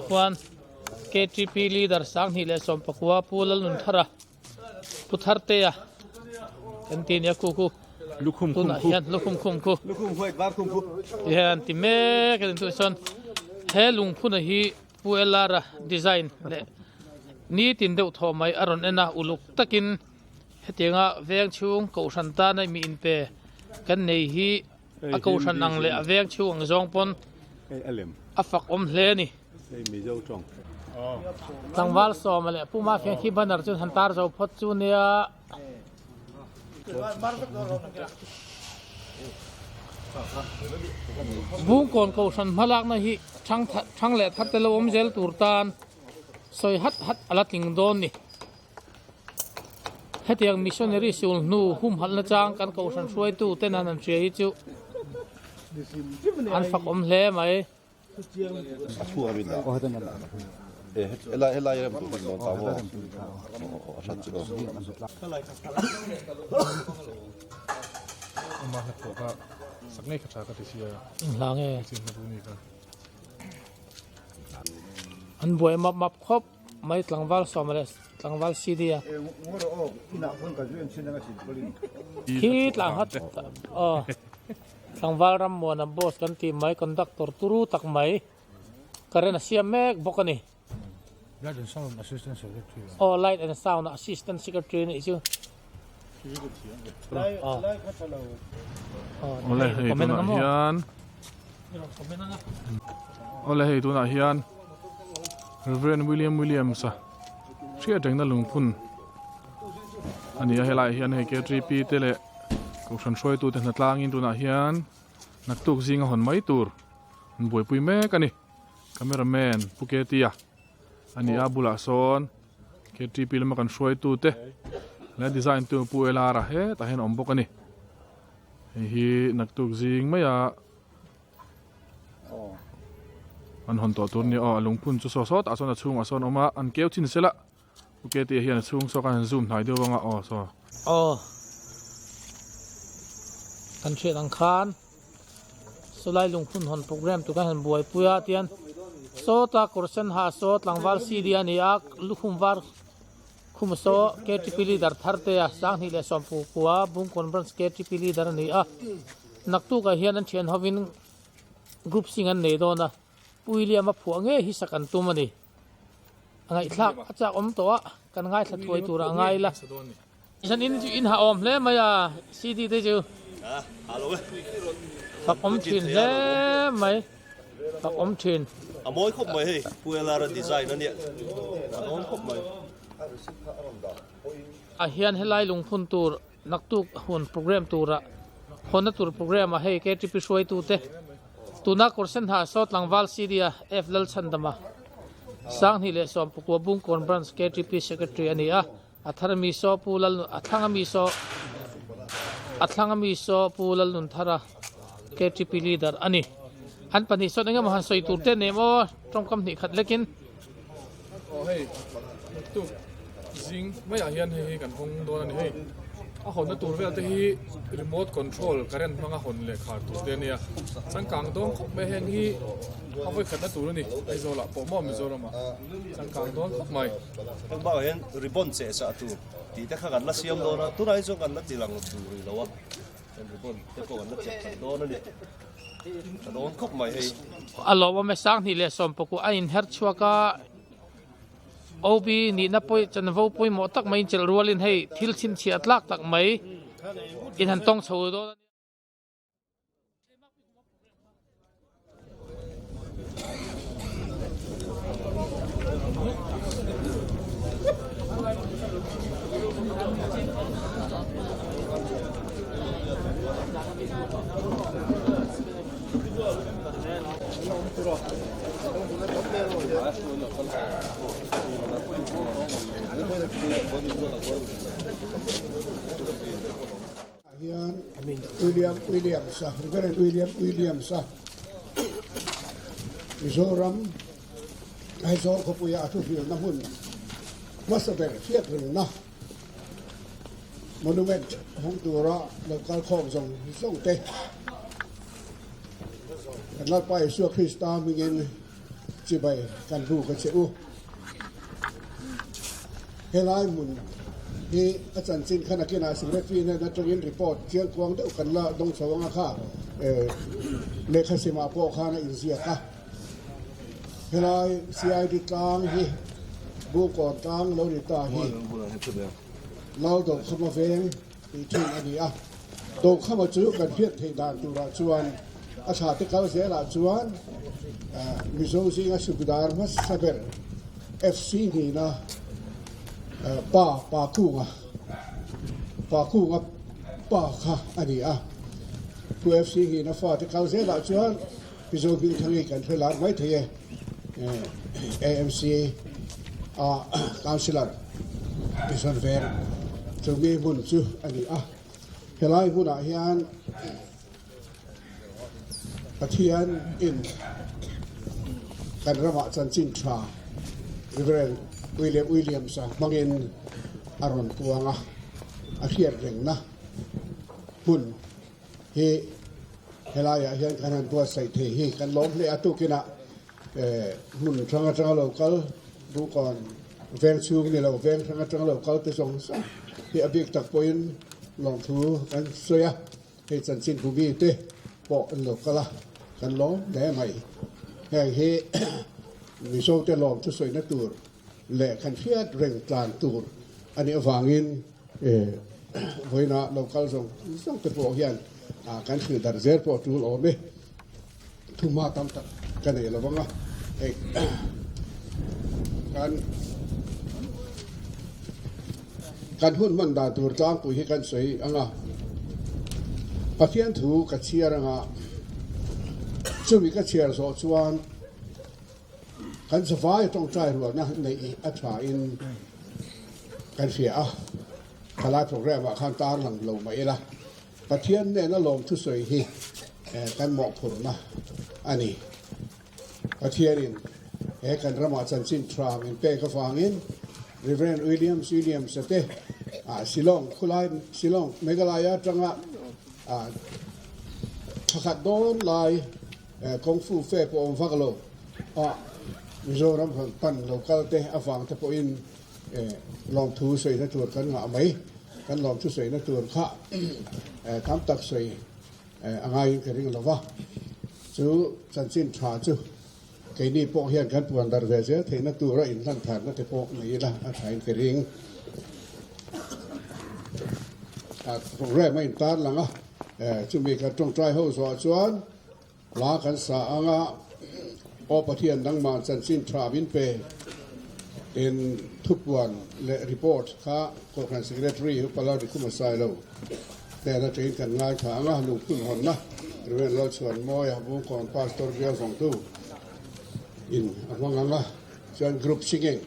Chuan KTP leader 2019 Pu Lalnunthara Pu Thartea kan ti nia khu khu Lukhum khum tunah khu. hian lukhum khum khu Lukhum white var khum khu. Ti hian ti mek a ni tunah chuan he lungphuna hi Pu LR-a design leh nitin deuh thaw mai a rawn en a uluk takin hetianga veng chhung kohhran tana mi inpe kan nei hi a kohhran ang leh a veng chhung ang zawng pawn a fak awm hle a ni. Tlangval sawma leh Pu Mafia khi banner chu han tar zo phawt chu nia. Bungkawn kohhran hmalakna hi thang leh thar te lo awm zel tur tan sawi hat hat a la tling dawn ni. Hetiang missionary sul hnu humhalhna chang kan kohhran hruaitu ten an han hria hi chu an fak awm hle mai. An buai map map khawp mai tlangval sawma leh tlangval CD a. Khi tlang hat aw. Tlangval Rammuana boss kan tih mai conductor turu tak mai current a siam mek bawk a ni. Light and sound assistant secretary. Aw light and sound assistant secretary anih chu. Awle hei tunah hian Awle hei tunah hian Reverend William Williams a hriat rengna lungphun a ni a helaiah hian hei K3P te leh Kohhran hruaitute hnatlangin tunah hian naktuk zinga hawn mai tur an buaipui mek a ni. Camera man Pu Ketia a ni a bulah sawn KTP lama kan hruaitute leh design tu Pu Elara hetah hian a awm bawk a ni. Hei hi naktuk zing maia an hawn tawh tur a ni aw a lungphun chu saw sawtah sawn a chhungah sawn a awm a an keu chin sela. Ok tih hian a chhung saw khan han zoom hnai deuh anga aw saw. Aw kan hriat ang khan sawlai lungphun hawn program tur khan han buaipui a tian sawta kawr sen ha saw tlangval CD a ni a lukhum var khum saw KTP leader thar te a 2019 Bungkawn branch KTP leader a ni a naktukah hian an thian hovin group sing an nei dawn a Pu William a phuah ngei hi sak an tum a ni. A ngaihthlak a chak awm tawh a, kan ngaithla thuai tur ah ngai ila. Zan in chu in ha awm hle mai a, CD te chu fak awm thin hle mai, fak awm thin. A mawi khawp mai hei, Pu LR a design a nia, a dawn khawp mai. Ah hian helai lungphun tur naktuk hun program tura hawnna tur program ah hei KTP hruaitu te tuna kawr sen ha saw tlangval CD a F Lalchhandama 2019 Bungkawn Branch KTP Secretary a ni a a thar ami saw Pu Lal a thlang ami saw a thlang ami saw Pu Lalnunthara KTP leader a ni an pahnih sawn engemaw han sawi tur te nem aw tawngkam hnih khat lekin. Aw hei naktuk zing maiah hian hei hi kan hawng dawn a ni hei a hawnna tur vel te hi remote control current hmanga hawn leh khar tur te a nia changkang dawn khawp mai heng hi a vawi khatna tur a ni Aizawl ah pawh maw Mizoram ah changkang dawn khawp mai. Heng bakah hian ribbon cheh chah tur tih te kha kan la siam dawn a tunah hi chuan kan la ti lang tur rih lo a ribbon te pawh kan la cheh khat dawn a ni. Ka dawn khawp mai hei. A lawmawm e 2019 a inher chhuak a, OB nihna pawih chanvo pawimawh tak mai inchel rualin hei thil chhinchhiah tlak tak mai in han tawng chho dawn a nia. Hian William Williams a Reverend William Williams a Mizoram Aizawl khawpuia a thuhrilna hmun hmasa ber hriatrengna. Monument hawng tura lo kal khawm zawng zawng te kan Lalpa Isua Krista hmingin chibai kan bu ka che u. Helai hmun hi a chanchin khan a kinah Secretary hnen atangin report chiang kuang deuh kan la dawng chho anga kha lehkha simah pawh khan a inziak a. Helai CID tlang hi Bukawn tlang lo ni ta hi Lal Dokhama veng tih thin a ni a. Dokhama chu kan hriat theih dan turah chuan a tha te kal zelah chuan Mizo zinga sukdar hmasa ber FC hnihna pa Pa Kunga Pa Kunga pa kha a ni a. Pu FC hnihna fate kal zelah chuan Mizo hmingthang hi kan hre lar mai thei e. AMC a Councillor Mission Veng chumi hmun chu a ni a. Helai hmunah hian Pathian in kan ramah chanchin tha Reverend William Williams-a hmangin a rawn puang a, a hriat rengna hmun hi helaiah hian kan han buatsaih thei hi kan lawm hle a. Tukinah hmun hrang atanga lo kal Bukawn veng chhung ni lo veng hrang atanga lo kal te zawng zawng hi a bik tak pawhin lawmthu kan sawi a. Hei chanchin bu mi te pawh an lo kal a, kan lawm hle mai. Heng hi Mizo te lawm thusawina tur leh kan hriat reng tlan tur a nih avangin vawiina lo kal zawng zawng te pawh hian kan hrilh darh zel pawh tul awm e. Thuma tam tak ka nei lo vang a, hei kan kan hun hman dan tur tlangpui hi kan sawi ang a, Pathian thu ka chhiar ang a, chumi ka chhiar zawh chuan kan zavai tawngtai rualna neih a tha in kan hria a, thalai program ah khan tarlang lo mah ila. Pathian nena lawm thusawi hi kan mawhphurhna a ni. Pathianin he kan ramah chanchin tha min pek avangin Rev. Williams Williams-a te Shillong khulai Shillong Meghalaya atanga thakhat dawn lai kawng fu fe pawh awm vak lo a Mizoram rawn pan lo kal te avang te pawhin Lawmthu sawina tur kan ngah mai. Kan lawmthu sawina tur kha tam tak sawi a ngaiin ka ring lo va. Chu chanchin tha chu keini pawh hian kan puan darh ve zel theihna tura inhlan tharna te pawh nei ila a thain ka ring. Program a intar lang a, chumi kan tawngtai ho zawh chuan Hla kan sa ang a, Aw Pathian nangmah chanchin tha min pe in thupuan leh report kha Kohhran Secretary Upala Rikhuma Sailo hnen atangin kan ngaithla ang a, lungphun hawnna Rev. Lalchhuanmawia Bungkawn Pastor Bial Vawngtu in a hmang ang a, chuan Group Singing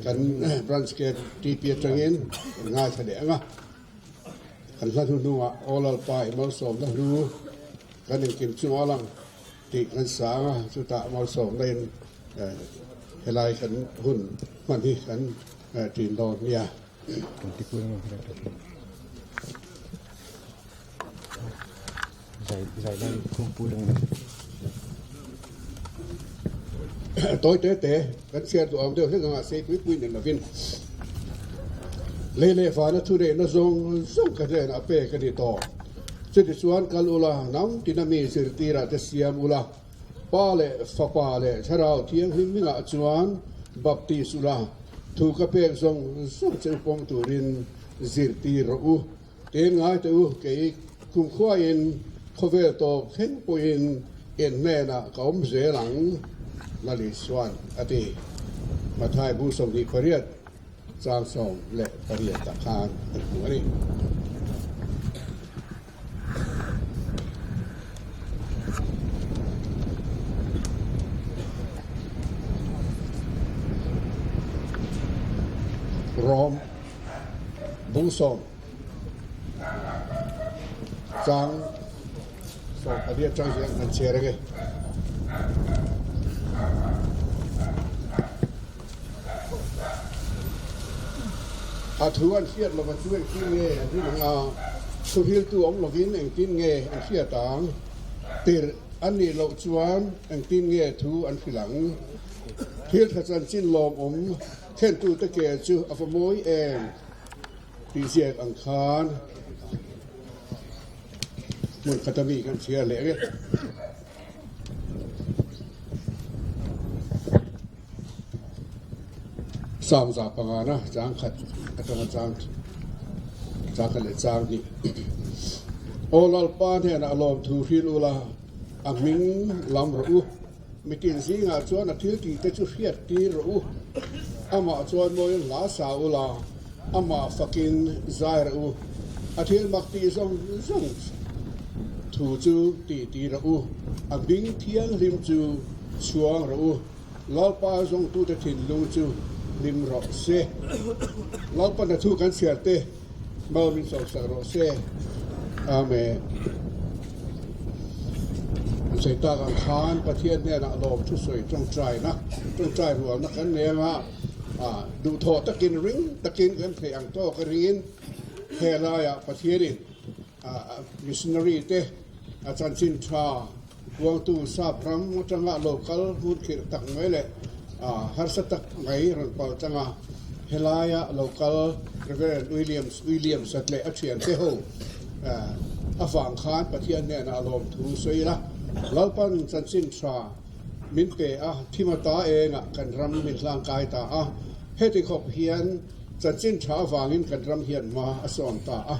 kan Branch KTP atangin kan ngaithla leh ang a. Kan hla hnuhnungah Aw Lalpa i malsawmna hlu kan engkim chunga lang tih kan sa ang a, chutah malsawmna in helai kan hun hman hi kan ṭin dawn nia. Tawi te te kan chhiar duh ang deuh hlek anga sei pui pui nen lovin lei leh vana thu neihna zawng zawng ka hnenah pek a ni tawh. Chutichuan kal ula hnam tina mi zirtirah te siam ula, Pa leh Fapa leh Thlarau Thianghlim hmingah chuan baptis ula, thu ka pek zawng zawng che u pawm turin zirtir rawh u. Tin ngai teh u, kei kumkhuain khawvel tawp thleng pawhin in hnenah ka awm zel ang, Lali chuan a ti. Mathai bu 28 chang 18 ah khan an hmu a ni. Rom bung sawm chang 14 atang hian kan chhiar ange. A thu an hriat lova chu engtin nge an rin ang a, thuhriltu awm lovin engtin nge an hriat ang? Tirh an nih loh chuan engtin nge thu an hrilh ang? Thil tha chanchin lawmawm thlentute ke chu a va mawi em tih ziak ang khan hmun khat ami kan chhiar leh ang e. Sangza pangana chang khat atanga chang chang khat leh chang hnih. Aw Lalpa hnenah lawmthu hrilh ula, a hming lam rawh u. Mitin zingah chuan a thil tih te chu hriat tir rawh u. Amah chuan mawiin hla sa ula, amah fakin zai rawh u. A thil mak tih zawng zawng thu chu tih ti rawh u. A hming thianghlim chu chhuang rawh u. Lalpa zawngtute thinlung chu hlim rawh se. Lalpa hna thu kan chhiar te mal min sawmsak rawh se. Amen. An sawi tak ang khan Pathian hnenah lawm thusawi tawngtaina, tawngtai rualna kan nei anga duhthawh takin ring takin kan theih ang tawk a ringin he laiah Pathianin Missionary te a chanchin tha puangtu sap ram atanga lo kal hmun khirh tak mai leh harsa tak mai rawn pal tlang a, helaia lo kal Rev. Williams Williams-a leh a thiante ho avang khan Pathian hnenah a lawmthu sawi ila, Lalpan chanchin tha min pe a, thim ata engah kan ram min hlangkai ta a, heti khawp hian chanchin tha avangin kan ram hian hma a sawn ta a.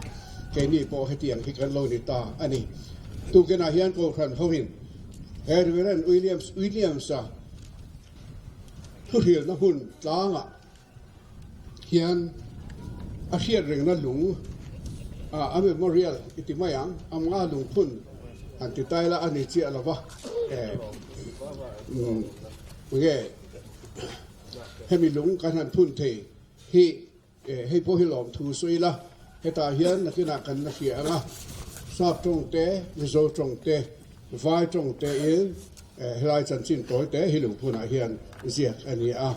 Keini pawh hetiang hi kan lo ni ta a ni. Tukinah hian Kohhran hoin he Reverend Williams Williams-a thuhrilna hmun tlangah hian a hriat rengna lung a memorial i ti mai ang, a nga lungphun han ti tai la a ni chiah lo va, nge hemi lung kan han phun thei hi. Hei pawh hi lawmthu sawi ila, hetah hian nakinah kan la hria ang a, Sap tawng te, Mizo tawng te, Vai tawng te in helai chanchin tawi te hi lungphunah hian ziak a ni a.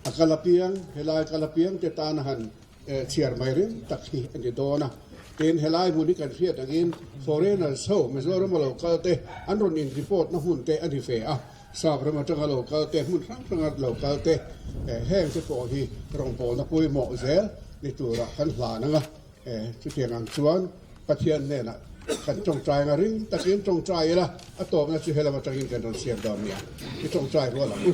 A kal apiang, helai kal apiang te tana han chhiar mai ring tak hi a ni dawn a. Tin, helai hmun hi kan hriat angin foreigners ho Mizorama lo kal te an rawn in report na hmun te a ni ve a. Sap ram atanga lo kal te, hmun hrang hranga lo kal te, heng te pawh hi rawngbawlna pawimawh zel ni turah kan hlan ang a, chutiang ang chuan Pathian hnenah kan tawngtai anga ring takin tawngtai ila, a tawpna chu helam atangin kan rawn siam dawn nia, i tawngtai rual ang u.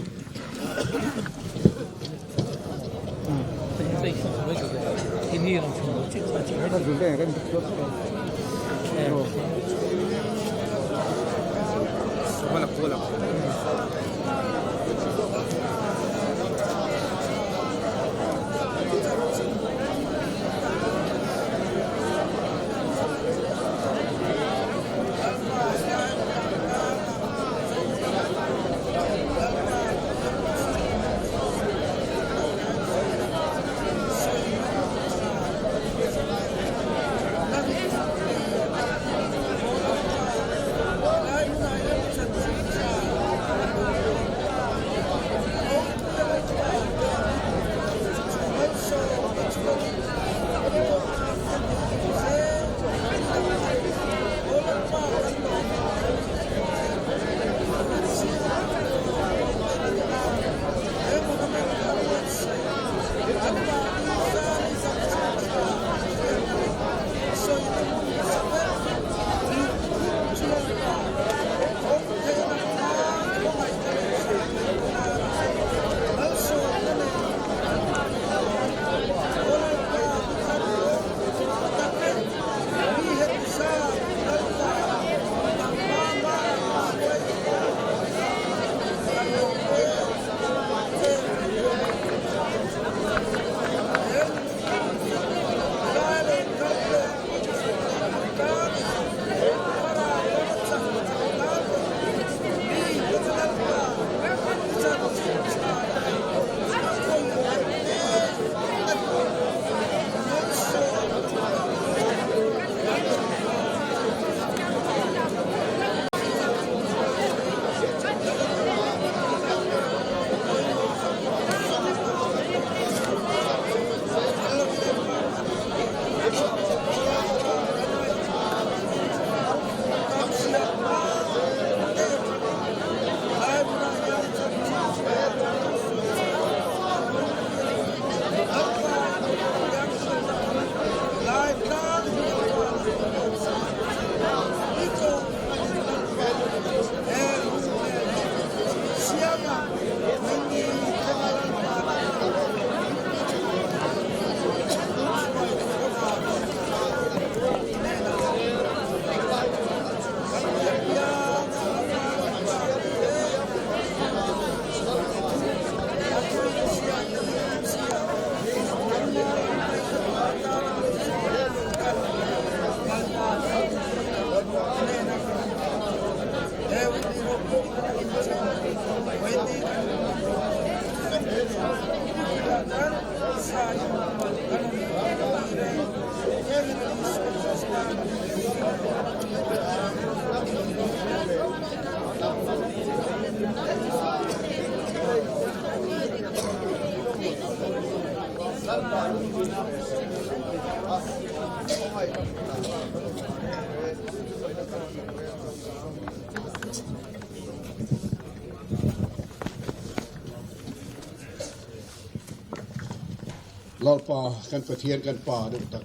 Lalpa kan Pathian kan Pa deuh tak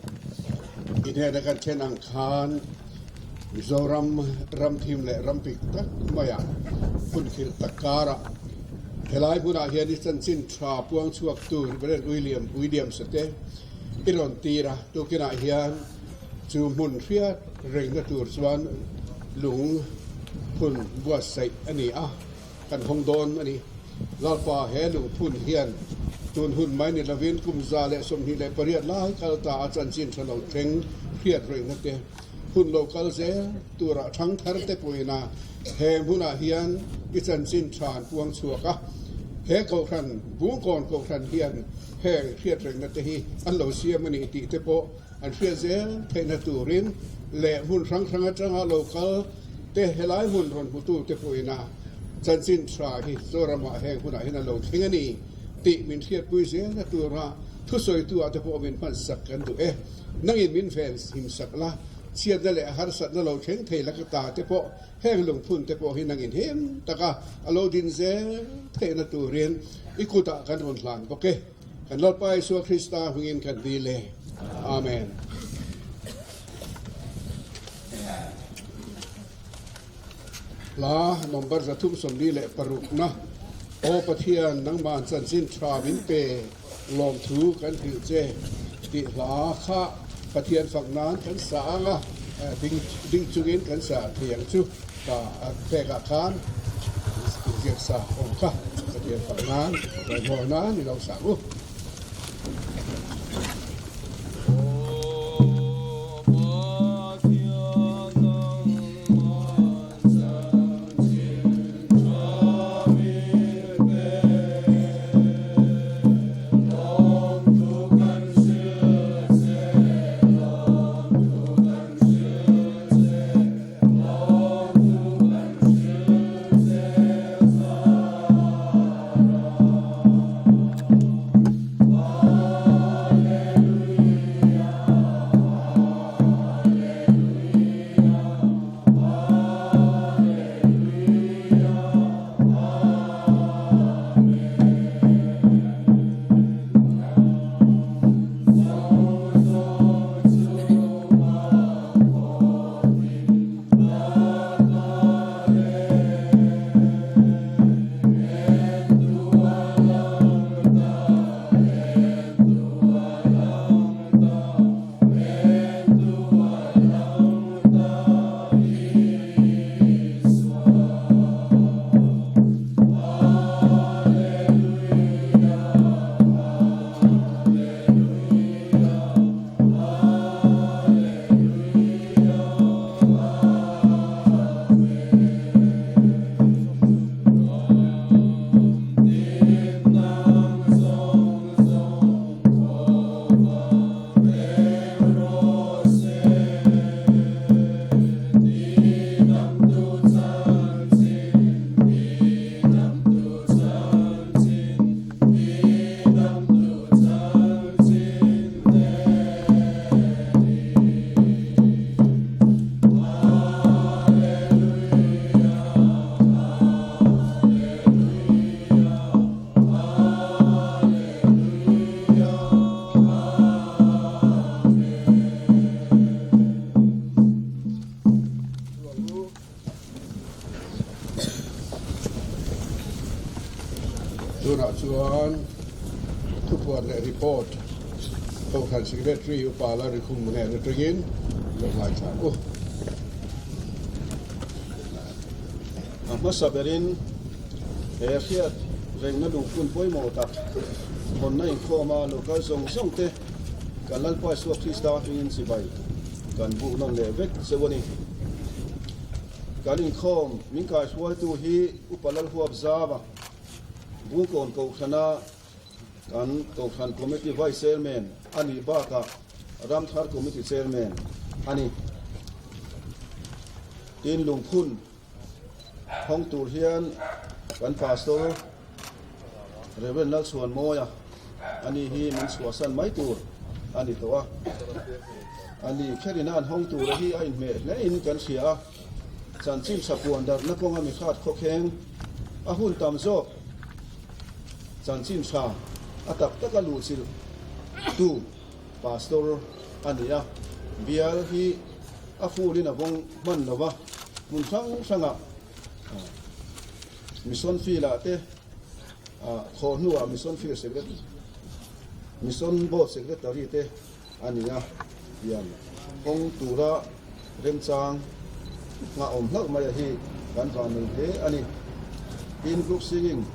i hnena kan thlen ang khan Mizoram ramthim leh rampik tak maiah hmunkhirh tak karah helai hmunah hian i chanchin tha puang chhuaktu Reverend William Williams-a te i rawn tir a, tukinah hian chu hmun hriat rengna tur chuan lung phun buatsaih a ni a. Kan hawng dawn a ni. Lalpa he lungphun hian tun hun mai ni lovin kum 128 lai kal ta a chanchin tha lo thleng hriat rengna te, hun lo kal zel tura thangthar te pawhin a he hmunah hian i chanchin tha an puang chhuak a. He Kohhran, Bungkawn Kohhran hian heng hriat rengna te hi an lo siam a ni tih te pawh an hriat zel theihna turin leh hmun hrang hrang atanga lo kal te helai hmun rawn hmutu te pawhin a chanchin tha hi Zoramah heng hunah hian a lo thleng a ni tih min hriatpui zelna tura thusawitu ah te pawh min hmansak kan duh e. Nangin min ven himsak la, chhiatna leh harsatna lo thleng thei la ka ta te pawh heng lungphun te pawh hi nangin him taka a lo din zel theihna turin i kutah kan rawn hlan bawk e. Kan Lalpa Isua Krista hmingin kan dil e. Amen. Hla number 346 na Aw Pathian nangman chanchin tha min pe lawmthu kan hrilh che tih hla kha Pathian fak nan kan sa ang a, ding ding chungin kan sa thei ang chu ka pekah khan inziak sa awm kha Pathian fak nan ngaihmawh nan i lo sa ang u. Tunah chuan thupuan leh report Kohhran Secretary Upa Larikhum hnen atangin lo ngaithla ang u. A hmasa berin he hriat rengna lungphun pawimawh tak hawnna inkhawma local zawng zawng te kan Lalpa Isua Krista atangin chibai kan buk nawn leh vek cheu a ni. Kan inkhawm min kaihruaitu hi Upa Lalhuap Zava, Bungkawn Kohhrana kan Kohhran Committee Vice Chairman a nih bakah Ramthar Committee Chairman a ni. Tin, lungphun hawng tur hian kan Pastor Rev. Lalchhuanmawia. Ani hi min chhuahsan mai tur a ni tawh a. Ani kherina an hawng tura hi a inhmeh hlein kan hria a. Chanchin tha puan darhna kawnga mi hrat khawkheng a hun tam zawk chanchin tha a tak taka luhchilh tu Pastor a ni a. Bial hi a full-in a vawng hman lo va, hmun hrang hrangah Mission Field-ah te thawh hnuah Mission Field Secretary, Mission Board Secretary te a ni a, hian kawng tura remchang nghah awm hlauh mai a hi kan van nei hle a ni. Tin, Group Singing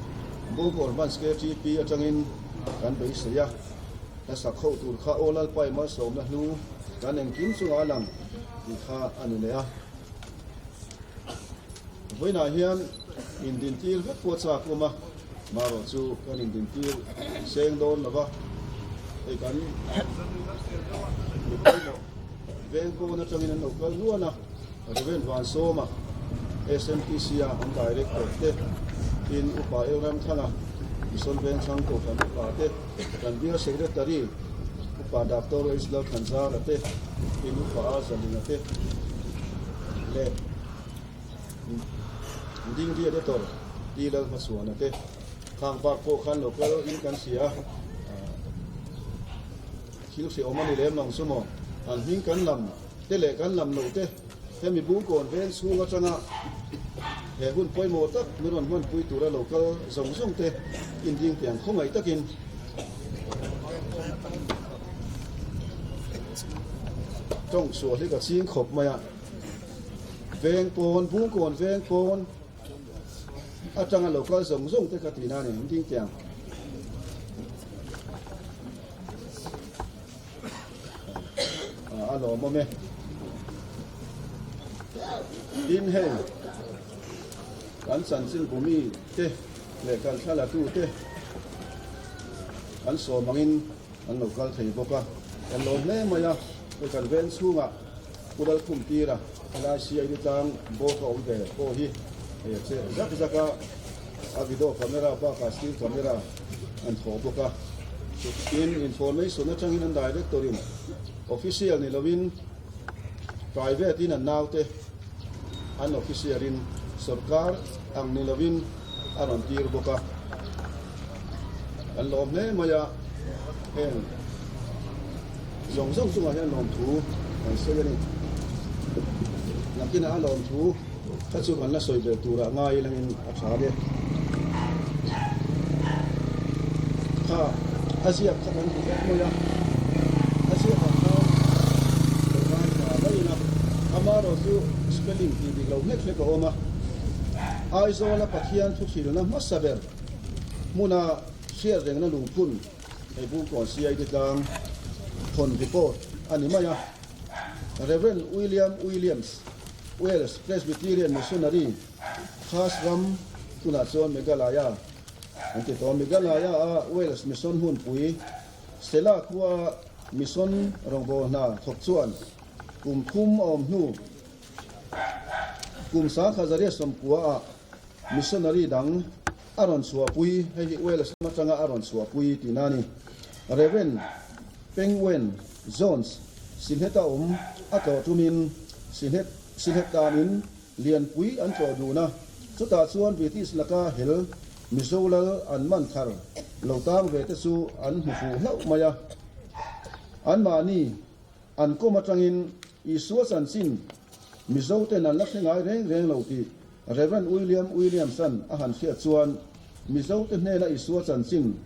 Bungkawn Branch KTP atangin kan beisei a, hla sak ho tur kha Aw Lalpai malsawmna hnu kan engkim chungah a lang tih kha a ni leh a. Vawiinah hian indintir vek pawh chak awm a, marawh chu kan indintir seng dawn lo va, hei kan mi pawimawh veng pawn atangin an lo kal nuan a, Rev. Vansawma, SMTC-a an Director te, tin Upa Elramthanga, Mission Vengthlang Kohhran Upa te, kan Bial Secretary Upa Doctor H. Lalthanzara te, tin Upa A. Zalinga te leh Dingdi Editor Pi Lalhmachhuana te khang bak pawh khan lo kal in kan hria a, thil hreawm a ni lem lo ang chu maw? An hming kan lam te leh kan lam loh te hemi Bungkawn veng chhung atanga he hun pawimawh tak min rawn hmanpui tura lo kal zawng zawng te inding tiang khawngaih takin tawng chhuah hi ka ching khawp mai a. Veng pawn, Bungkawn veng pawn atanga lo kal zawng zawng te ka ti na a ni inding tiang. A lawmawm e. Tin hei kan chanchin bumi te leh kan thlalatu te an sawm angin an lo kal thei bawk a, kan lawm hle mai a, hei kan veng chhungah Pu Lalkhum tira helai CID tlang bawk a awm ve pawh hi hei a che zak zak a, a video camera bakah still camera an thawh bawk a, tin information atangin an director in official ni lovin private in an naute an official in sorkar ang ni lovin a rawn tir bawk a, kan lawm hle mai a, heng zawng zawng chungah hian lawmthu kan sawi a ni. Nakinah a lawmthu kha chu kan la sawi ber turah ngai ilangin a tha ania. Kha a ziak kha kan hmu vek mai a, a ziakah khan lo ngaithla mai ila, amaherawh chu spelling tih dik lo hlek hlek a awm a. Aizawla Pathian thuthilna hmasa ber hmuna hriat rengna lungphun hei Bungkawn CID tlang thawn report a ni mai a. Rev. William Williams, Wales Presbyterian Missionary, Khas ram tunah chuan Meghalaya an ti tawh a. Meghalaya-a Wales Mission hmunpui Sela khua Mission rawngbâwl hna thawk chuan kum thum a awm hnu Kum 1919 ah missionary dang a rawn chhuahpui, hei hi Wales lam atanga a rawn chhuahpui tihna a ni. Rev. Pengwen Jones Sylhet-a awm a tlawh tumin Sylhet Sylhet danin lianpui an tlawh dun a, chutah chuan British laka hel Mizo lal an man thar lo tang ve te chu an hmu fuh hlauh mai a. Anmahni An kawm atangin Isua chanchin Mizoten an la hre ngai reng reng lo tih Rev. William Williams-a'n a han hriat chuan Mizote hnena Isua chanchin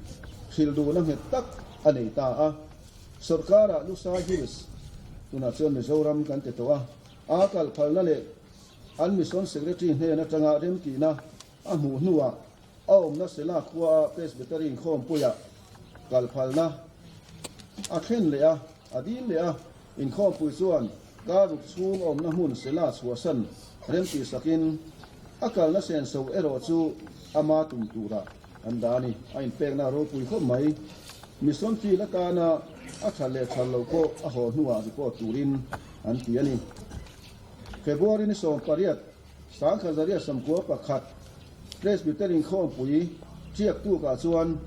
hrilh duhna nghet tak a nei ta a. Sawrkarah Lusai Hills, tunah chuan Mizoram kan ti tawh a, a kal phalna leh an Mission Secretary hnen atanga remtihna a hmuh hnuah A awmna Sela khuaa Presbytery inkhawmpuiah kal phalna a thlen leh a, a dil leh a. Inkhawmpui chuan kar ruk chhung a awmna hmun Sela chhuahsan remtih sakin a kalna senso erawh chu ama tum turah an dah a ni. A inpekna a ropui khawp mai. Mission field atana a that leh that loh pawh a haw hnuah report turin an ti a ni. February ni 18 Sangkhazaria 91 Presbyter inkhawmpui chiak tukah chuan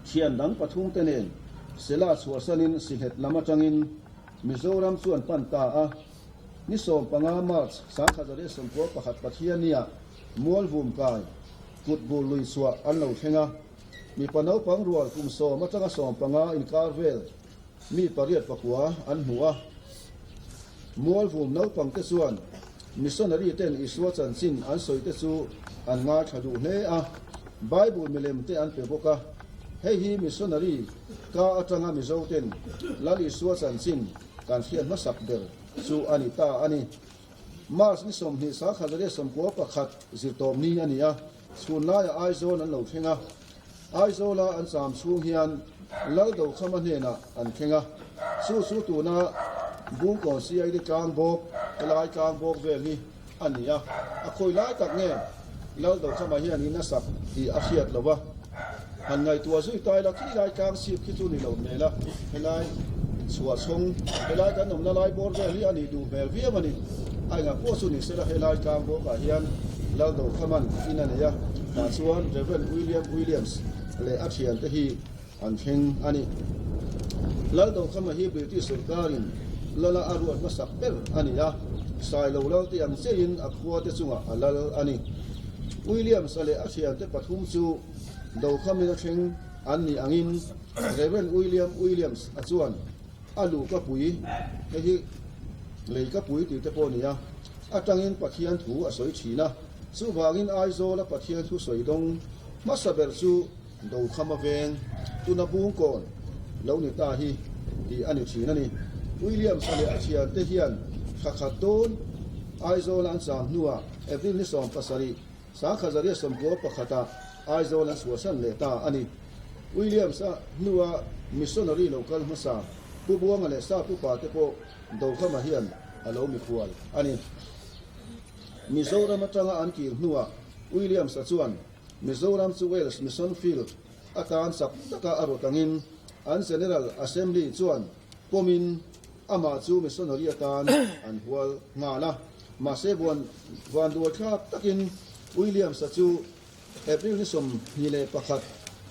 Thian dang pathumte nen Sela chhuahsanin Sylhet lam atangin Mizoram chu an pan ta a. Ni 15 March 1991 Pathiannia Mualvum kai kut bur lui chhuah an lo thleng a. Mipa naupang rual kum sawm atanga 15 inkar vel mi pariat pakua an hmu a. Mualvum naupangte chuan missionary ten Isua chanchin an sawi te chu an ngaithla duh hle a, Bible milem te an pe bawk a. Hei hi missionary ka atanga Mizo ten Lal Isua chanchin kan hriat hmasak ber chu a ni ta a ni. March ni 20 1991 zirtawp ni a ni a, chhun laiah Aizawl an lo thleng a. Aizawla an cham chhung hian Laldokhama hnenah an thleng a, chu chu tuna Bungkawn CID tlang bawk, helai tlang bawk vel hi a ni a, a khawi lai tak nge Laldokhama hian in a sak tih a hriat lo a, han ngaihtuah zui ta ila khi lai tlang chhip khi chu ni lo hmel a, helai chhuahchhawng, helai kan awmna lai bawr vel hi a nih duh hmel viau a ni. A engah pawh chu ni sela helai tlang bawkah hian Laldokhama'n in a nei a, tah chuan Rev. William Williams leh a thiante hi an thleng a ni. Laldokhama hi British sorkarin lala a ruat hmasak ber a ni a, Sailo Lalte ang chiahin a khuate chungah a lal a ni. Williams-a leh a thiante pathum chu Dokhamin a thleng an nih angin Rev. William Williams a chuan A luh ka pui, hei hi lei ka pui tih te pawh a ni a, atangin Pathian thu a sawi thin a, chuvangin Aizawla Pathian thu sawi dawng hmasa ber chu Dokhama veng, tuna Bungkawn lo ni ta hi tih a ni thin a ni. Williams-a leh a thiante hian thla khat dawn Aizawla an cham hnuah April ni 17, 1991-ah Aizawl an chhuahsan leh ta a ni. Williams-a hnua missionary lo kal hmasa Pu Buanga leh Sa Pu Pa te pawh Dokhama hian a lo mikhual a ni. Mizoram atanga an kir hnuah Williams-a chuan Mizoram chu Wales Mission Field atan chak taka a rawt angin an General Assembly chuan pawmin amah chu missionary atan an hual nghal a. Mahse buan vanduaithlak takin Williams-a chu April ni 21,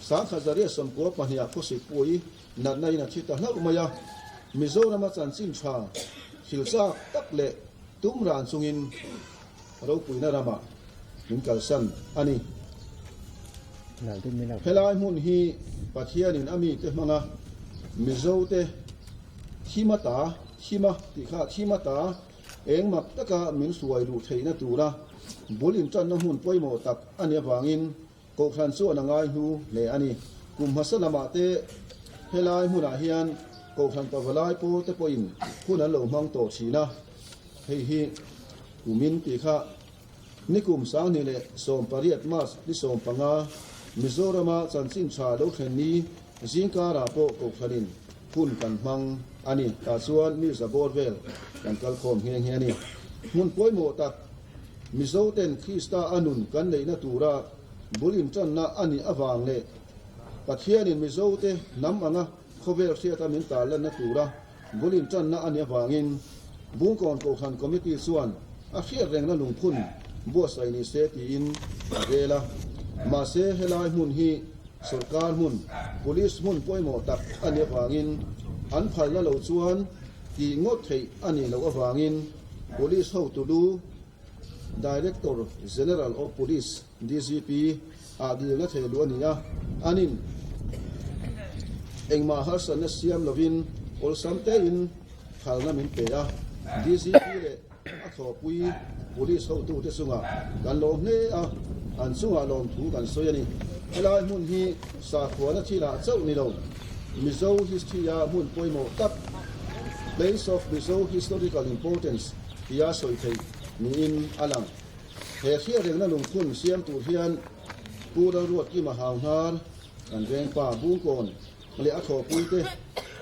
1992 ah khawsik pui natna in a thi ta hlauh mai a. Mizorama chanchin tha thil chak tak leh tum ran chungin ropuina ramah min kalsan a ni. Helai hmun hi Pathianin a mite hmanga Mizote thima ta, thima tih kha thima ta, Eng mak taka min hruai luh theihna tura bul intanna hmun pawimawh tak a nih avangin Kohhran chuan a ngai hnu hle a ni. Kum hmasa lamah te helai hmunah hian Kohhran pavalai pawl te pawhin hun an lo hmang tawh thin a, hei hi kumin tih kha Nikum 2018 March ni 15 Mizorama chanchin tha lo thlen ni zingkarah pawh Kohhranin hun kan hmang a ni. Tah chuan mi za bawr vel kan kal khawm nghe nghe a ni. Hmun pawimawh tak Mizoten Krista a nun kan neihna tura bul intanna a nih avang leh Pathianin Mizote hnam anga khawvel hriata min tarlanna tura Bul intanna a nih avangin Bungkawn Kohhran Committee chuan a hriat rengna lungphun buatsaih ni se tiin a rel a. Mahse, helai hmun hi sawrkar hmun, police hmun pawimawh tak a nih avangin an phalna lo chuan tih ngawt theih a nih loh avangin Police hotu lu Director General of Police, DGP, ah dilna thei luh a ni a, anin engmah harsatna siam lovin awlsam tein phalna min pe a, DGP leh a thawhpui Police hotute chungah kan lawm hle a, an chungah lawmthu kan sawi a ni. Helai hmun hi sakhuana thilah chauh ni lo, Mizo history-a hmun pawimawh tak, Place of Mizo Historical Importance, tia sawi theih niin a lang. He hriatrengna lungphun siam tur hian Pu Lalruatkima Hauhnar, kan vengpa Bungkawn leh a thawhpuite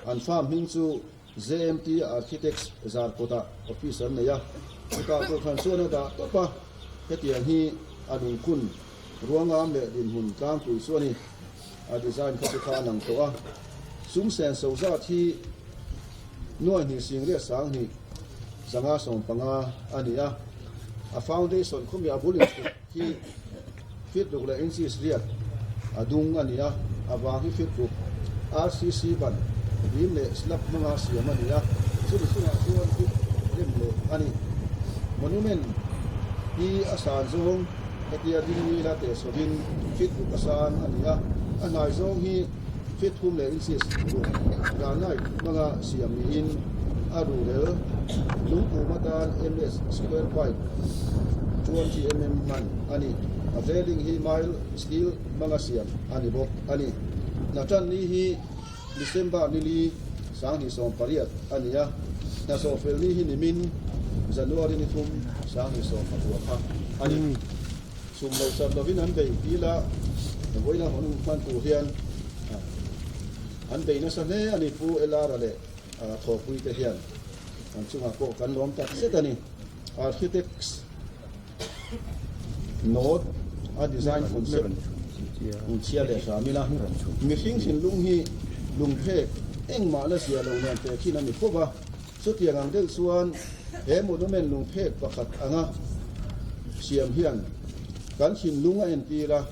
an farm hming chu JMT Architects Zarkawtah office an nei a, chutah kohhran chuan a dah tawp a, hetiang hi a lungphun ruangam leh dinhmun tlangpui chu a ni. A design kha chu kha a lang tawh a, sum sen so zat hi nuai hnih sing riat sang hnih zanga 15 a ni a, a foundation khawmi a bul inchhut hi feet ruk leh inches riat a dung a ni a. A vang hi feet ruk RCC ban beam leh slab hmanga siam a ni a, chumi chungah chuan feet rem leh a ni. Monument hi a san zawng hetia ding nila teh sawhin feet ruk a san a ni a, a hnai zawng hi feet thum leh inches ruk granite hmanga siam niin a ruhrel lungpum atan MS square pipe 20 mm hman a ni. A railing hi mile steel hmanga siam a ni bawk a ni. Hnatan ni hi December nili 2018 a ni a, hnasawhfel ni hi nimin January ni thum 2020 kha a ni. Sum lo chat lovin an bei ti la, vawiina hawn hman tur hian an bei nasa hle a ni Pu Elara leh Thawhpui te hian an chungah pawh kan lawm tak zet a ni. Architects Note, A design concept hmunchhia leh hram ila, mihring thinlung hi lungphek engmah la zia lo nen teh khin a ni fo va. Chutiang ang deuh chuan he monument lungphek pakhat anga siam hian kan thinlung a entir a,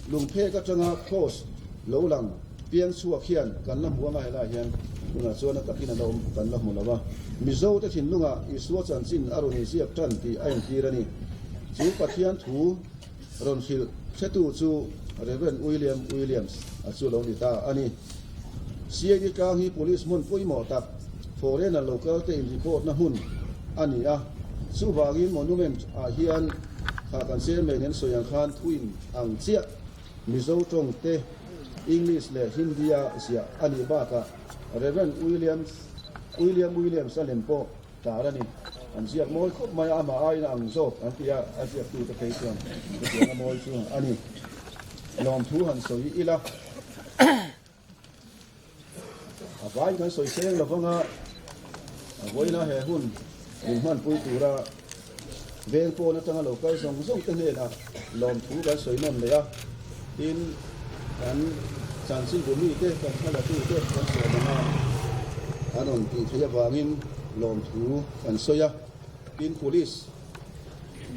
lungphek atanga cross lo lang piang chhuak hian kan la hmu anga helaiah hian tunah chuan a takin a la awm kan la hmu lo a. Mizo te thinlungah Isua chanchin a rawn inziak tan tih a entir a ni. Chu Pathian thu rawn hrilh hretu chu Rev. William Williams a chu lo ni ta a ni. CID tlang hi police hmun pawimawh tak, foreigner local te in report na hmun a ni a. Chuvangin monument ah hian kha kan chairman in sawi ang khan thuin ang chiah Mizo tawng te, English leh Hindi a ziah a nih bakah Rev. Williams William Williams a lem pawh tar a ni. An ziak mawi khawp mai a, amah aiin a ang zawk an ti a, a ziaktute phei chuan chutiang a mawi chu a ni. Lawmthu han sawi ila. A vain kan sawi seng lo vang a, a vawiina he hun min hmanpui tura veng pawn atanga lo kal zawng zawng te hnenah lawmthu kan sawi nawn leh a, tin kan chanchin bu mite kan thlalatu te kan sawm ang a, an rawn tih theih avangin lawmthu kan sawi a, tin police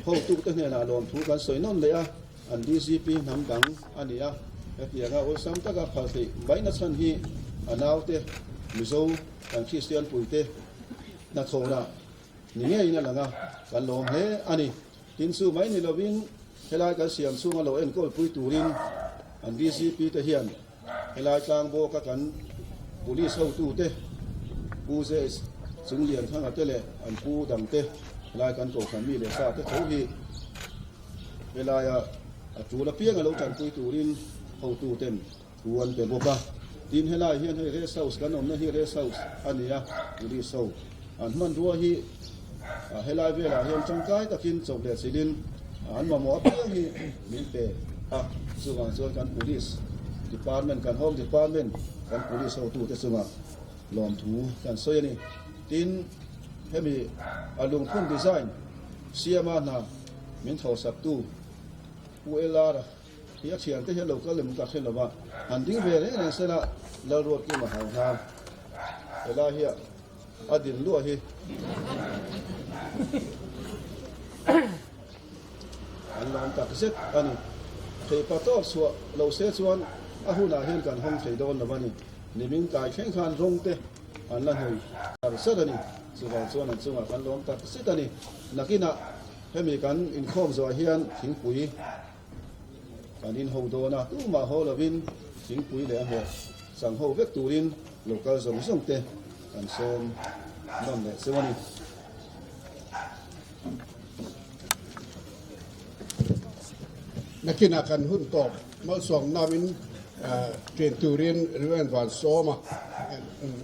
hotute hnenah lawmthu kan sawi nawn leh a. An DCP hnam dang a ni a, hetianga awlsam taka phal theih mai na chhan hi a naute Mizo kan Kristian puite hnathawhna ni ngeiin a lang a, kan lawm hle a ni. Tin chu mai ni lovin helai kan siam chhunga lo enkawl pui turin an DCP te hian helai tlang bawka kan Police hotute Pu JS Chunglianthanga te leh an pu dangte helai kan kohhran mi leh sa te tho hi Helaia a tul apiang a lo tanpui turin hotuten thu an pe bawk a. Tin, helai hian hei rest house kan awmna hi rest house a ni a, police ho an hmanrua hi helai velah hian tangkai takin chawp leh chilhin an mamawh apiang hi min pe a. Chuvang chuan kan police department, kan home department, kan police hotute chungah lawmthu kan sawi a ni. Tin, hemi a lungphun design siama hna Min thawhsaktu Pu LR hi a thiante hian lo kal em ka hre lova, han ding ve reng reng sela Lalruatkim a hau hnar. Helai hi a din luah hi an lawm tak zet a ni. Theipa tawp chhuah lo se chuan a hunah hian kan hawng thei dawn lo a ni. Nimin tlai thleng khan rawng te an la hnui char char a ni. Chuvang chuan an chungah kan lawm tak zet a ni. Nakinah Hemi kan inkhawm zawh hian thingpui kan inho dawn a, tumah haw lovin thingpui leh a hmeh chang ho vek turin local zawng zawng te kan sawm nawn leh cheu a ni. Nakinah kan hun tawp malsawm namin ṭin turin Rev. Van Sawma,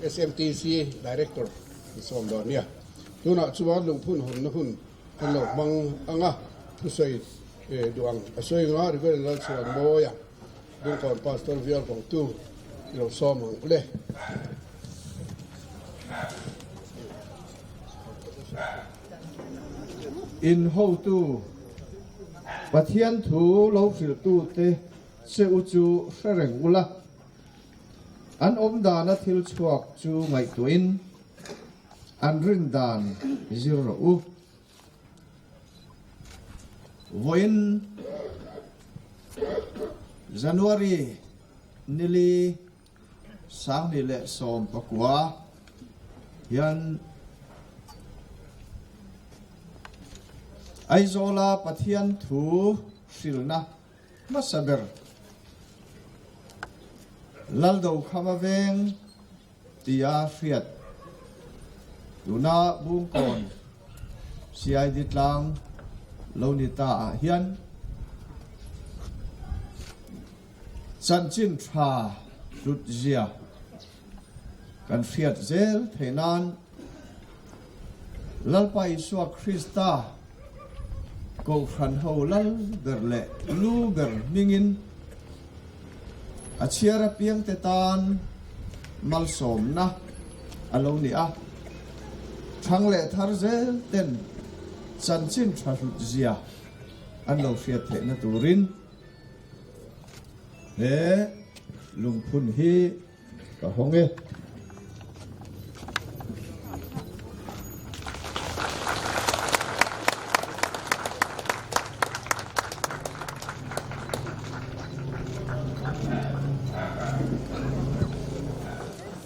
SMTC Director kan sawm dawn nia. Tunah chuan lungphun hawnna hun kan lo hmang ang a, thusawi duh ang a sawi anga Reverend Lalchhuanmawia Dungkawn Pastor Vial Vawngtu i lo sawm ang le. In hotu Pathian thu lo hrilhtute che u chu hre reng ula, an awmdana thil chhuak chu ngaihtuahin, An rin dan zir rawh u. Vawiin January nili 2019 hian Aizawla Pathian thu hrilhna hmasa ber Laldokhama veng tia hriat tuna Bungkawn CID tlang lo ni ta ah hian Chanchin tha hlut zia kan hriat zel theih nan Lalpa Isua Krista Kohhran ho lal ber leh lu ber hmingin a chhiar apiangte tan malsawmna a lo ni a. Thang leh thar zel ten chanchin tha hlut zia an lo hriat theihna turin He lungphun hi ka hawng e.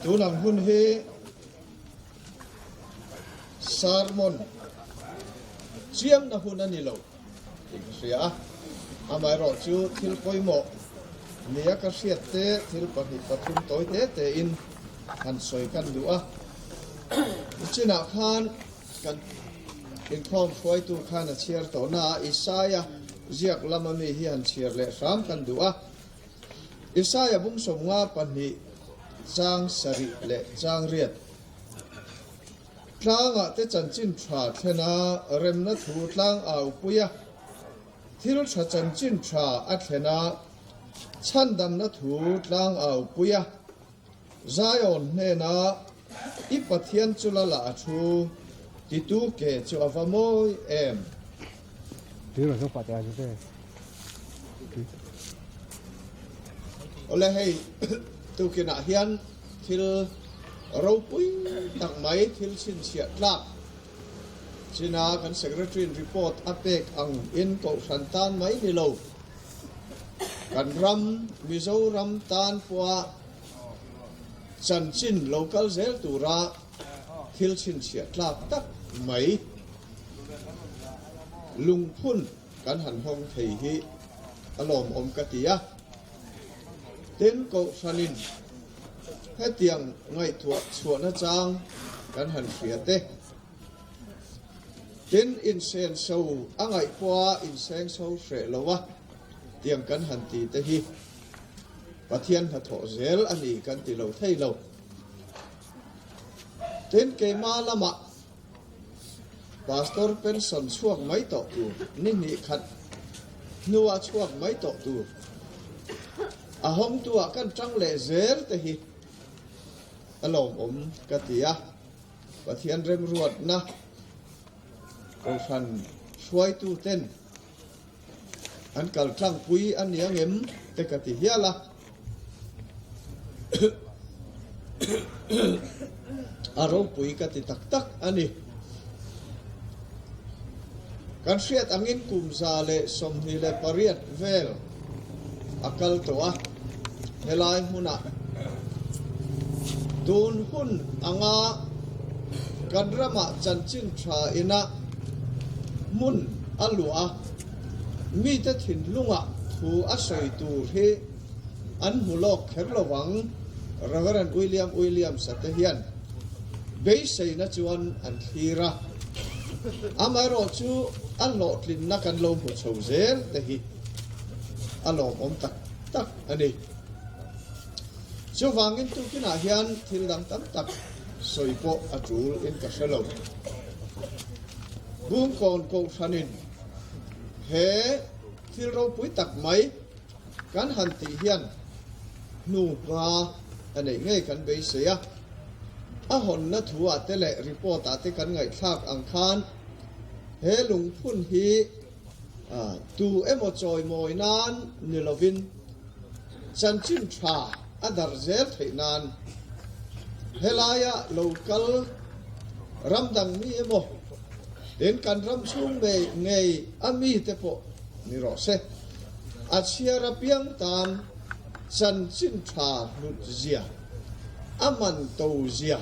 Tun ang hun hi sermon chiamna hun a ni lo. tih ka hria a, amaherawh chu thil pawimawh nia ka hriat te thil pahnih pathum tawi te tein han sawi kan duh a. Nichinah khan kan inkhawm hruaitu khan a chhiar tawh na a, Isaia ziak lama mi hi han chhiar leh hram kan duh a. Isaia bung 52 chang sarih leh chang riat. Tlangah te chanchin tha thlen a, remna thu tlang au pui a, thil tha chanchin tha a thlen a, chhandamna thu tlang au pui a, Zion hnena i Pathian chu la lah a thu titu ke chu a va mawi em? Awle hei tukinah hian thil ropui tak mai thil chhinchhiah tlak china kan secretary in report a pek ang in kohhran tan mai ni lo kan ram Mizoram tan pawha chanchin lo kal zel tura thil chhinchhiah tlak tak mai lungphun kan han hawng thei hi a lawmawm ka ti a. Tin, Kohhranin hetiang ngaihtuah chhuahna chang kan han hria te. Tin, insenso a ngaih pawha insengso hreh lo a tiang kan han ti te hi Pathian hnathawh zel a ni kan ti lo thei lo. Tin, keimah lamah Pastor pension chhuak mai tawh tur, ni hnih khat hnua chhuak mai tawh tur, a hawngtuah kan tang leh zel te hi a lawmawm ka ti a, Pathian remruatna Kohhran hruaitu ten An kal tlangpui a ni ang em te ka ti hial a. A ropui ka ti tak tak a ni. Kan hriat angin kum 128 vel a kal tawh a, helai hmunah tun hun anga kan ramah chanchin tha ina hmun a luah a, mite thinlungah thu a sawi tur hi an hmu lawk kher lo vang, Reverend William Williams-a te hian beiseina chuan an thlir a, amaherawh chu a hlawhtlinna kan lo hmu chho zel te hi a lawmawm tak tak a ni. Chuvangin tukinah hian thil dang tam tak sawi pawh a tul in ka hre lo. Bungkawn Kohhranin he thil ropui tak mai kan han tih hian hnu hma a neih ngei kan beisei a. A hawnna thu-ah te leh report-ah te kan ngaihthlak ang khan he lungphun hi tu emaw chawimawi nan ni lovin chanchin tha a darh zel theih nan helaia lo kal ram dang mi emaw tin kan ram chhung ngei ngei a mite pawh ni rawh se. A chhiar apiang tan. Chanchin tha hlut zia, a man to zia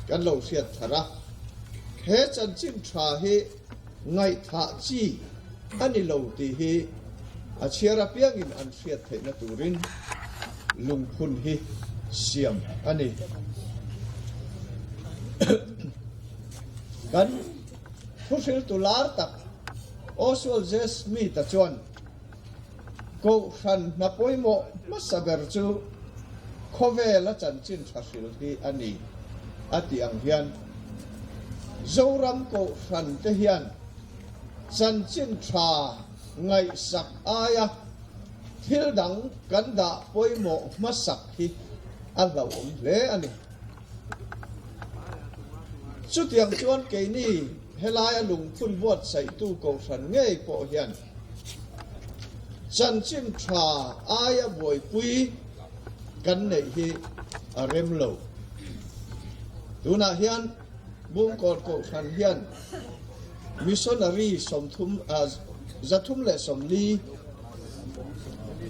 kan lo hriat thar a. He chanchin tha hi ngaihthah chi a ni lo tih hi a chhiar apiangin an hriat theihna turin lungphun hi siam a ni. Kan thuhriltu lar tak Oswald J. Smith-a chuan, Kohhran hna pawimawh hmasa ber chu khawvela chanchin tha hril hi a ni, a tih ang hian Zoram Kohhran te hian chanchin tha ngaihsak aia thil dang kan dah pawimawh hmasak hi a hlauhawm hle a ni. Chutiang chuan keini helaia lungphun buatsaihtu Kohhran ngei pawh hian Chanchin tha aia buaipui kan neih hi a rem lo. Tunah hian Bungkawn Kohhran hian Missionary 30, 340,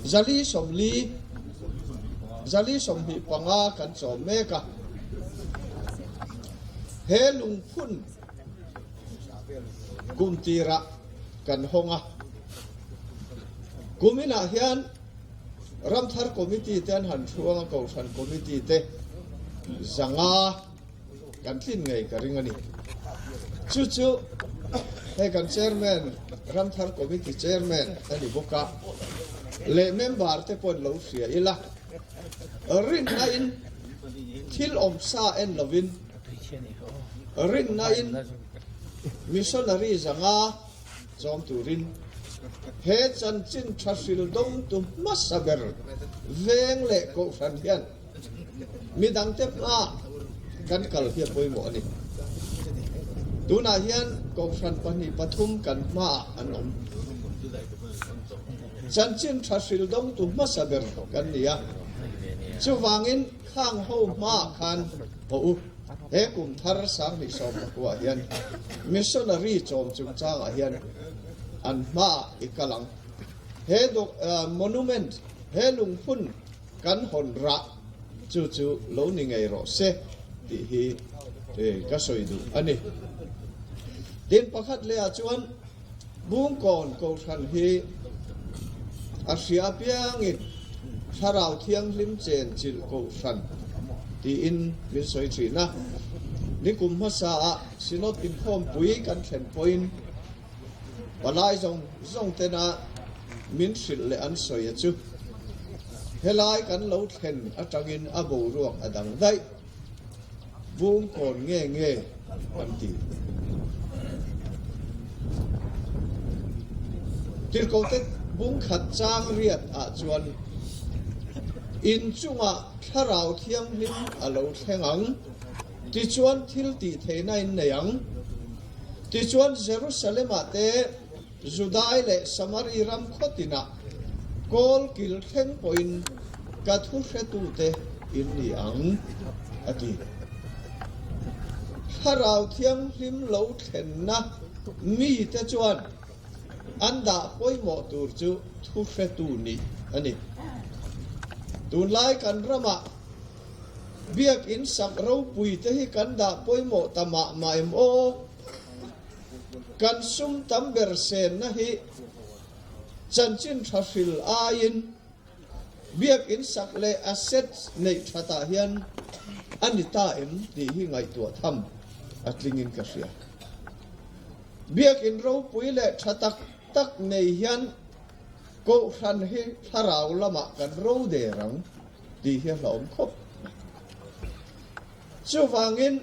440, 425 kan chawm mek a. He lungphun kum tirah kan hawng a. Kuminah hian Ramthar Committee te an han thuang a, Kohhran Committee te 500 kan tlin ngei ka ring a ni. Chu chu hei kan Chairman, Ramthar Committee Chairman a ni bawk a, leh member te pawhin lo hria ila, rinna in thil awmsa en lovin, Rinna in missionary 500 chawm turin he chanchin tha hril dawngtu hmasa ber veng leh kohhran hian midangte hmaah kan kal hi a pawimawh a ni. Tunah hian kohhran pahnih pathum kan hmaah an awm. Chanchin tha hril dawngtu hmasa ber kan ni a, chuvangin Khang ho hmaah khan haw u. He kum thar 2019 ah hian missionary chawm chungchangah hian an hmaah i kal ang. He monument, he lungphun kan hawn rah chu chu lo ni ngei rawh se tih hi ka sawi duh a ni. Tin, pakhat leh ah chuan Bungkawn Kohhran hi a hria apiangin Thlarau Thianghlim chenchilh Kohhran tiin min sawi thin a. Nikum hmasaah Synod inkhawmpui kan thlen pawhin palai zawng zawng tena min hrilh leh an sawi a chu helai kan lo thlen atangin a boruak a dang daih. Bungkawn nge nge an ti. Tirhkohte bungkhat chang riat ah chuan in chungah Thlarau Thianghlim a lo thleng ang, tichuan thil tih theihna in nei ang. Tichuan Jerusalem ah te Judai leh Samari ram khaw tinah kawl kil thleng pawhin ka thu hretute in ni ang, a ti. Thlarau Thianghlim lo thlenna mite chuan an dah pawimawh tur chu thu hretu nih a ni. Tunlai kan ramah biakinn sak ropuite hi kan dah pawimawh ta mah mah em aw? Kan sum tam ber senna hi chanchin tha hril aiin biakinn sak leh assets neih thatah hian a ni ta em tih hi ngaihtuah tham a tlingin ka hria. Biakinn ropui leh tha tak tak nei hian Kohhran hi thlarau lamah kan ro der ang tih hi a hlauhawm khawp mai. Chuvangin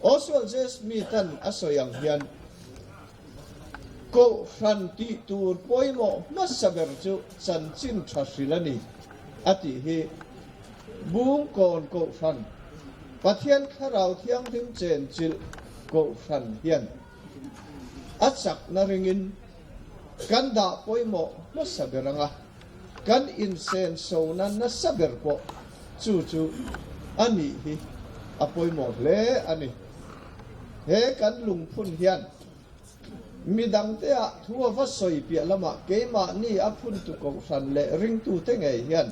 Oswald J. Smith-a'n a sawi ang hian, Kohhran tih tur pawimawh hmasa ber chu chanchin tha hril a ni, a tih hi Bungkawn Kohhran, Pathian Thlarau Thianghlim chenchilh Kohhran hian a chakna ringin kan dah pawimawh hmasa ber ang a. Kan insensona nasa ber pawh chu chu a nih hi a pawimawh hle a ni. He kan lungphun hian Midangte ah thu a va sawi piah lamah keimahni a phuntu kohhran leh ringtute ngei hian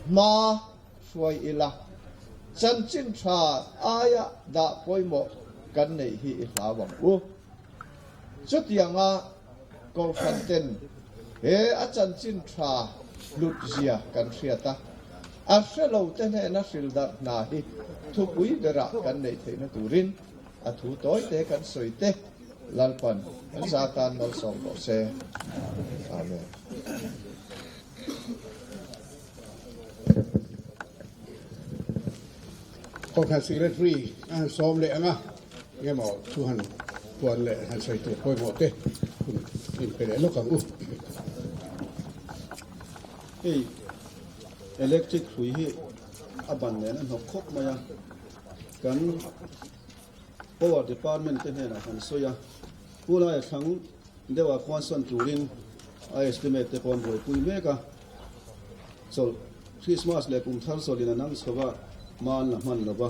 hma hruai ila, chanchin tha aia dah pawimawh kan neih hi i hlau ang u. Chutianga kohhran ten he a chanchin tha hlut zia kan hriat a, a hre lo te hnena hril darh hna hi thupui berah kan neih theihna turin a thu tawi te kan sawi te Lalpan kan za tan malsawm rawh se. Amen. Kohhran Secretary a han sawm leh ang a, engemaw thu han puan leh han sawi tur pawimawh te hun inpe leh lawk ang u. Hei electric hrui hi a ban nen a hnawk khawp mai a, kan power department te hnenah kan sawi a, pu laia thlang deuhah khuan sawn turin a estimate te pawh an buaipui mek a. Chawlh, Christmas leh kum thar chawlhin a nang chho a, hma an la hman lo va.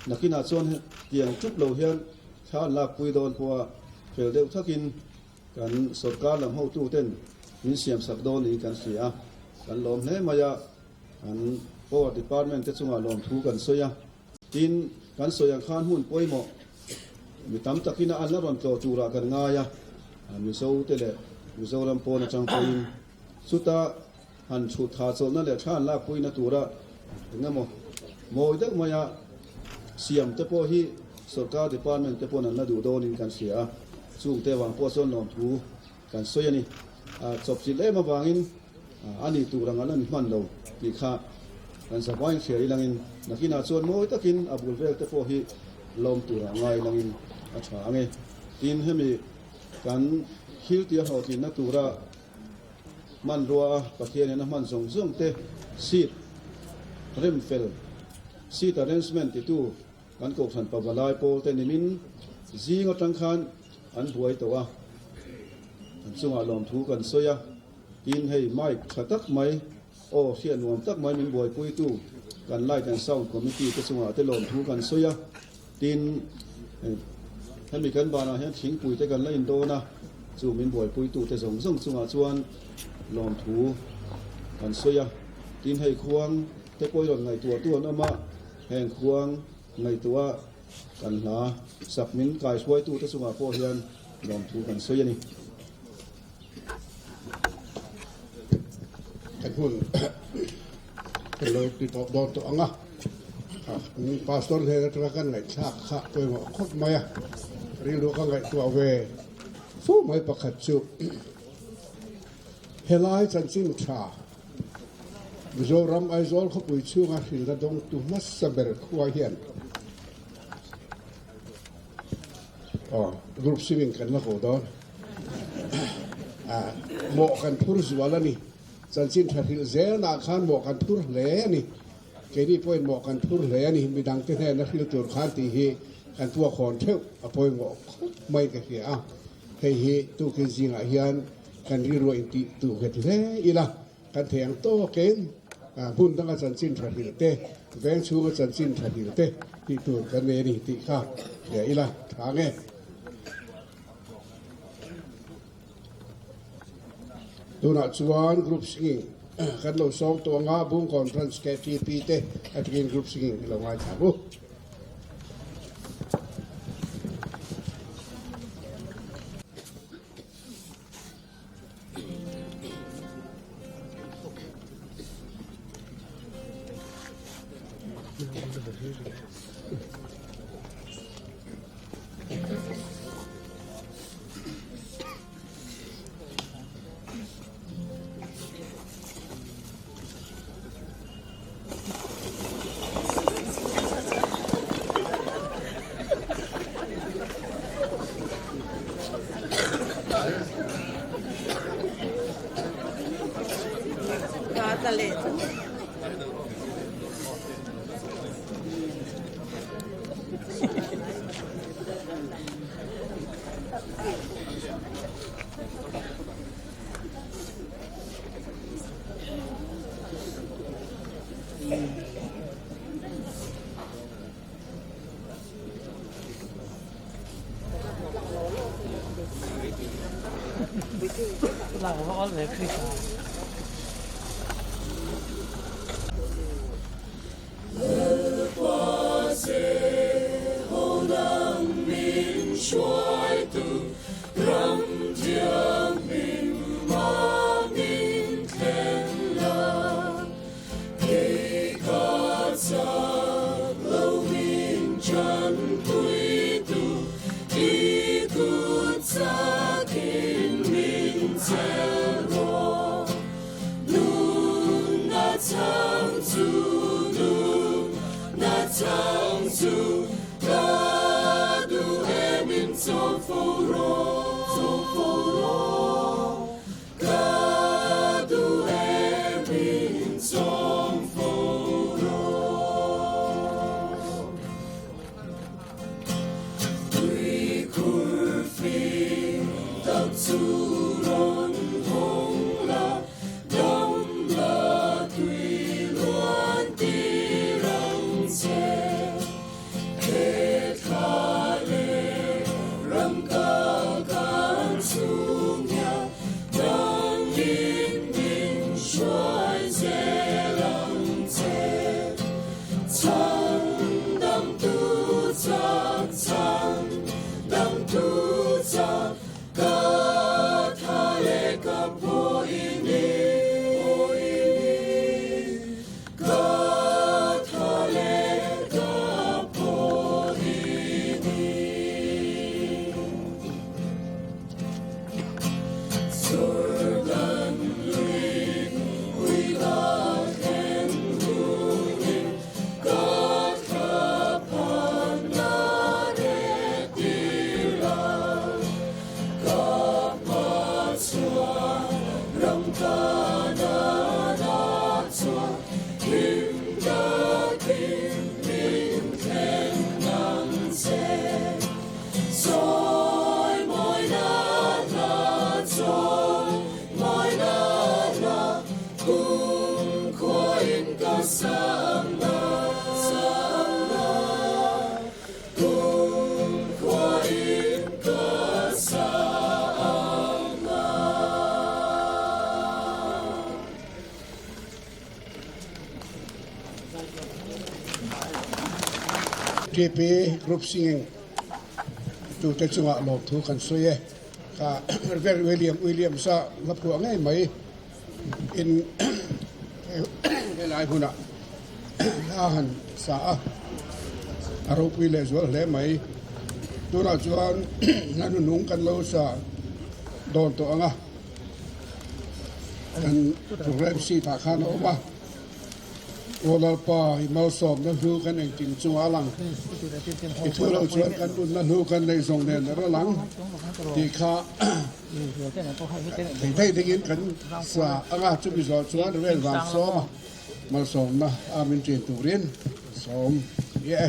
Nakinah chuan hetiang ṭup lo hian thla an lakpui dawn pawh a fel deuh thakin kan sorkar lam hotuten min siamsak dawn niin kan hria a, kan lawm hle mai a, an Power Department te chungah lawmthu kan sawi a. Tin, kan sawi ang khan hmun pawimawh mi tam takin a an la rawn tlawh turah kan ngai a, Mizo te leh Mizoram pawn atang pawhin chuta han chhut tha chawlhna leh thla an lakpuina tura eng emaw mawi deuh maia siam te pawh hi sorkar department te pawn an la duh dawnin kan hria a, chungte avang pawh chuan lawmthu kan sawi a ni. Chawpchilh em avangin a ni tur ang an la ni hman lo tih kha kan zavaiin hria ilangin nakinah chuan mawi takin a bul vel te pawh hi lawm turah ngai ilangin a tha ang e. Tin, hemi kan thil tia hlawhtlinna tura Hmanrua a Pathianin a hman zawng zawng te seat rem fel, seat arrangement titu kan Kohhran Pavalai pawl te nimin zing atang khan an buai tawh a, an chungah lawmthu kan sawi a, tin hei mic tha tak mai, aw hriat nuam tak mai min buaipuitu kan light and sound committee te chungah te lawmthu kan sawi a, tin Hemi kan banah hian thingpui te kan la indawn a, chu min buaipuitute zawng zawng chungah chuan lawmthu kan sawi a. Tin, hei khuang te pawh i rawn ngaihtuahtu an awm a, heng khuang ngaihtuah kan hla sak min kaihruaitute chungah pawh hian lawmthu kan sawi a ni. Kan hun kan lo ti tawh dawn tawh ang a, Pastor hnen atanga kan ngaihthlak kha pawimawh khawp mai a, rilru ka ngaihtuah ve fu mai pakhat chu helai chanchin tha Mizoram Aizawl khawpui chhunga hrilna dawngtu hmasa ber khua hian Aw, group singing kan la haw dawn. Mawh kan phur zual a ni. Chanchin tha hrilh zelnah khan mawh kan phur hle a ni. Keini pawhin mawh kan phur hle a ni. Midangte hnena hrilh tur khan tih hi kan puakhawn theuh a pawimawh khawp mai ka hria a. Hei hi tukin zingah hian kan rilruah intih duh nghet hle ila. Kan thei ang tawkin hmun danga chanchin tha hrilh te, veng chhunga chanchin tha hrilh te tih tur kan nei a ni tih kha hria ila tha nge. Tunah chuan group singing kan lo sawm tawh anga Bungkawn Branch KTP te atangin group singing i lo ngaithla ang u. Thlalak a va awl ve Krista. TP Group Singing tute chungah lawmthu kan sawi e. Kha Rev William Williams-a hla phuah ngei mai in helai hunah hla han sa a, a ropui leh zual hle mai. Tunah chuan hla hnuhnung kan lo sa dawn tawh ang a, kan program sheet ah khan a awm a. Aw Lalpa, i malsawmna hlu kan engkim chungah a lang. I thu loh chuan kan nunna hlu kan neih zawng nen a ra lang tih kha thei thei dingin kan sa ang a, chumi zawh chuan rel vang sawma malsawmna a min ṭin turin sawm i e.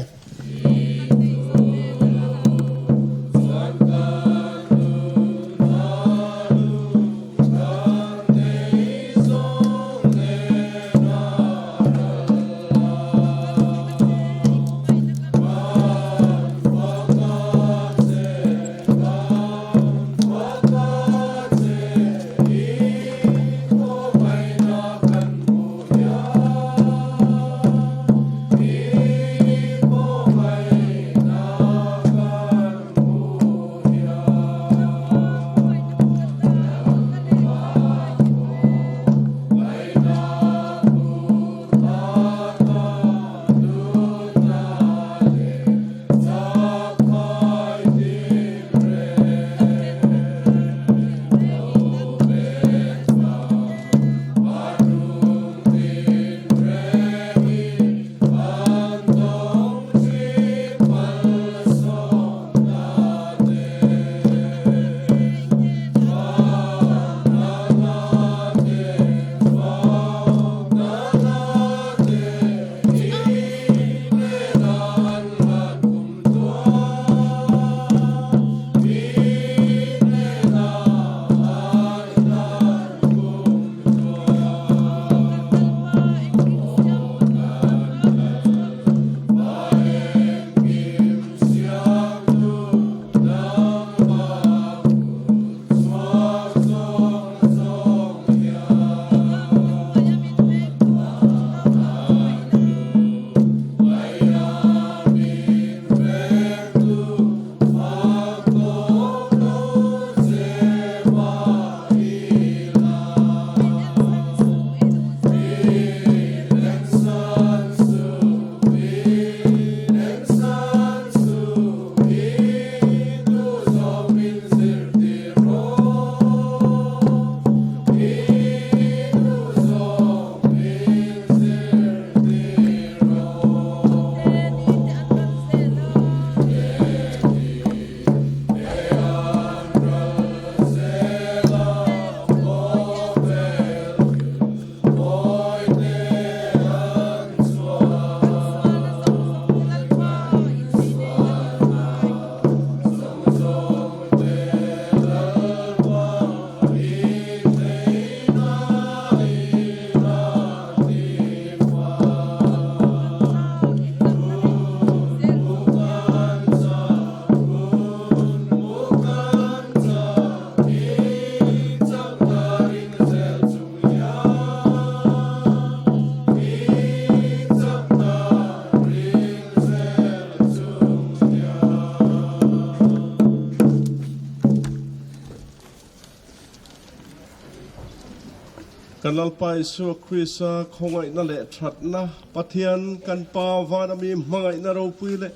Kan Lalpa Isua Krista khawngaihna leh thatna, Pathian kan Pa vana mi hmangaihna ropui leh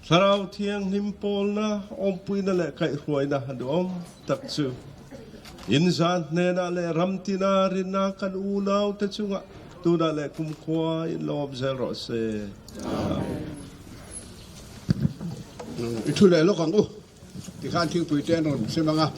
Thlarau Thianghlim pawlna, awmpuina leh kaihhruaina duhawm tak chu inzan hnenah leh ramtina rinna kan unaute chungah tunah leh kumkhua in lo awm zel rawh se. Amen. I thu leh lawk ang u. Tikhan thingpui te an rawn sem ang a.